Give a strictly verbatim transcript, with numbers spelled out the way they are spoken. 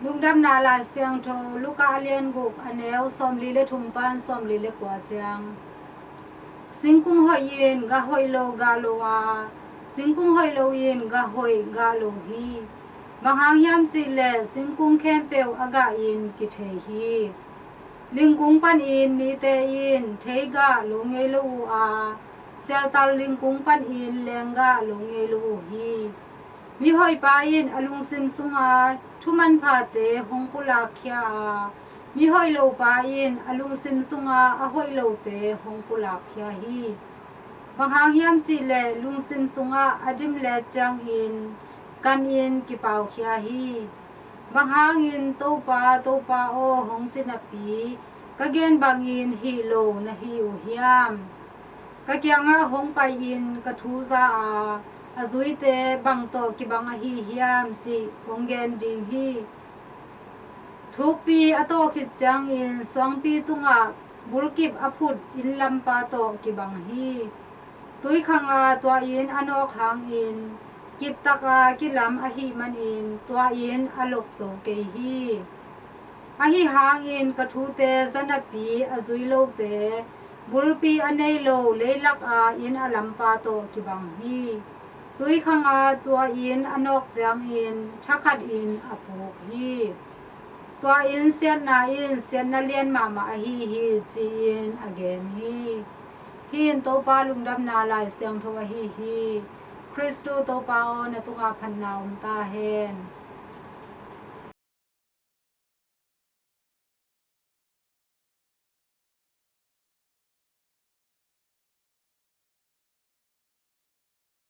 Lungdamna Lai Siangtho Luka a lian guk, a neu sawmli le thum pan sawmli le kua ciang. Singkung hoih in gah hoih lo gah lo a, singkung hoih lo in gah hoih gah lo hi. Bang hang hiam cih leh singkung khempeuh a gah in kithei hi. Lingkung panin mite in thei gah lo ngei lo uh a, sialtal lingkung panin leng gah lo ngei lo uh hi. Mihoihpa in a lungsim sunga thu manphate hong pulakkhia a, mihoih lopa in a lungsim sunga a hoih lote hong pulakkhia hi. Bang hang hiam cih leh lungsim sungah a dimlet ciangin kam in kipaukhia hi. Bang hangin Topa, Topa aw hong ci napi ka gen bangin hih lo na hi uh hiam? Ka kiangah hong pai-in ka thu za a, a zuite bang tawh kibang ahi hiam cih kong gen ding hi. Thukpi a tawh khit ciangin suangpi tungah bulkip a phut inn lampa tawh kibang hi. Tuikhanga tua inn a nawk hangin kiptaka kilam ahih manin tua inn a lok zo kei hi. Ahi hangin ka thute za napi a zui lote bulpi a nei lo leilaka inn a lampa tawh kibang hi. Tuikhanga tua inn a nawk ciangin thakhatin a puk hi. Tua inn siatna in siatna lian mahmah ahi hi, ci-in a gen hi. Hih in Topa Lungdamna Lai Siangtho ahi hi. Khristu Topa aw, na tungah phatna om ta hen.